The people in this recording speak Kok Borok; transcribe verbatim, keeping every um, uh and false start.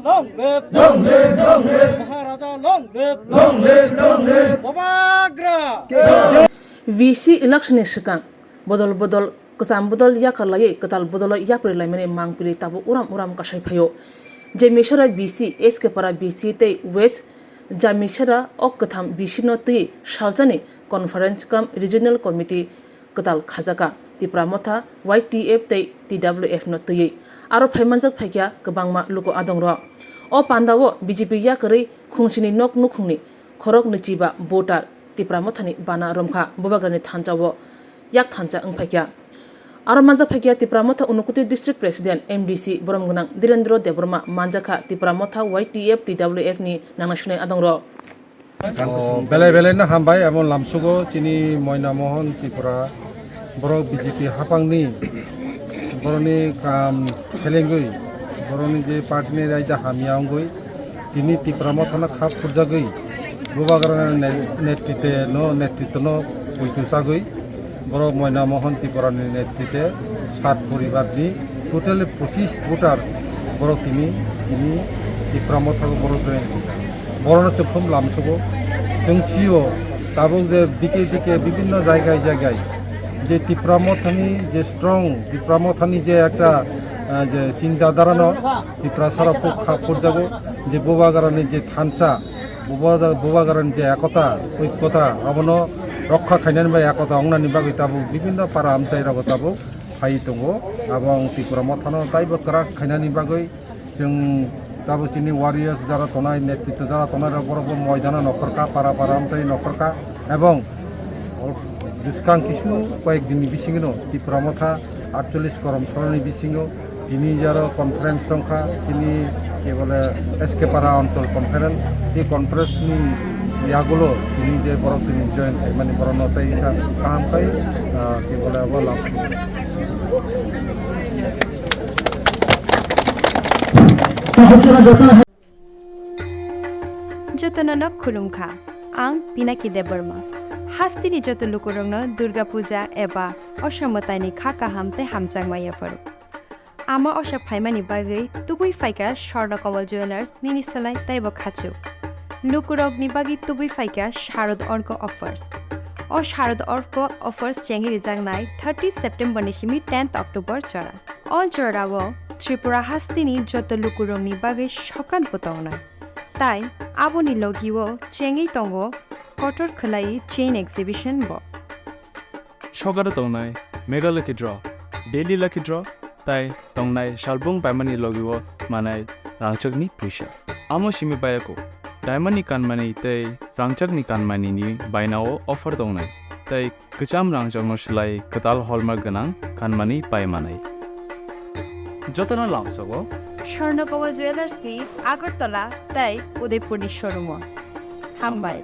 Long live! Long live! Long live! Maharaja long live! Long live! Long live! Bubagra! V C election ni swkang bodol bodol kwcham bodol yakar laiwi kwtal bodolo yapri laimani mangpili tabuk uram uram kasai phaio. Jamisara V C, S K Para V C tei West Jamisara o kwtham V C no twi salsani conference cum regional committee kwtal khajaka Tipra Motha, Y T F tei T W F no twiwi. Aro phaimanjak phaikha kwbangma luku adongrok. O pandao B J P yakarwi khungsini nok nukhungni khorok nwichiba voter Tipra Mothani bana romkha Bubagrani thansa o yak thansa wngphaikha. Aro manjak phaikha Tipra Motha Unakoti District President M D C borom gwnang Direndra Debbarma manjakha Tipra Motha Y T F T W F ni nangnasunai adongrok. O, belai belai no hambai, abo lamsugo chini Moina Mohan Tripura, borok B J P hapangni, boroni kam selengwi, boroni je party ni raida hamya wngwi, tini Tipra Mothano khap khurjagwi, Bubagrani ne-, netrite no, netrito no puitu sagwi, borok Moina Mohan Tripura ni netrite sat poribar ni totally pochis voters borok tini chini Tipra Motha o borok join khaikha. Borok no chwng khum lamsugo. Chwng sio tabuk je dike dike bibinno jaigai jaigai je Tipra Motha ni je strong, Tipra Motha ni je ekta, ah, je chinta dhara no Tipra sara khub khap khurjago je Bubagrani je thansa, Bubagra-, Bubagrani je ekota, oikota, abono rokha khainani bai ekota wngnani bagwi tabuk bibinno para amchai rogo tabuk phai tongo. Abo ang Tipra Mothano taibo kwrak khainani bagwi chwng tabuk chini warriors jara tongnai, netrito jara tongnai rok borok bo moidano nokhorkha, para para amchai nokhorkha, ebong bwskang kisu koyek dinni bisingno Tipra Motha atchollish korom soroni bisingo tini jaro conference tongkha, chini ke bole S K Para Anchal Conference, e conference ni yagulo tini je borok tini join khaimani borokno tei isa kaham khai, ah, ke bole abo lamsu. Jotono no khulumkha. Ang Pinaki Debbarma. Hasteni joto lukurokno Durga Puja eba Osha mwtaini kha kaham tei hamjakma yapharo. Ama Osha phaimani bagwi tubui phaikha Swarna Kamal Jewellers nini slai teibo khachu. Lukurokni bagwi tubui phaikha Sharad Orko offers. O Sharad Orko offers chengwi rijaknai thirty September ni simi tenth October jora. O jorao Tripura hasteni joto lukurokni bagwi sokat bo tongnai. Tai aboni logio chengwi tongo kotor khwlai chain exhibition bo. Sokaro tongnai Mega Lucky Draw, Daily Lucky Draw, tai tongnai salbung paimani logio manai rangchakni puisa. Amo simi bayako, diamond ni kanmani tei rangchakni kanmani ni bainao offer tongnai, tei kwcham rangchakno swlai kwtal hallmark gwnang kanmani pai manai. Jotono lamsogo Swarna Kamal Jewellers ni Agartala tei Udaipur ni showroom o. Hambai.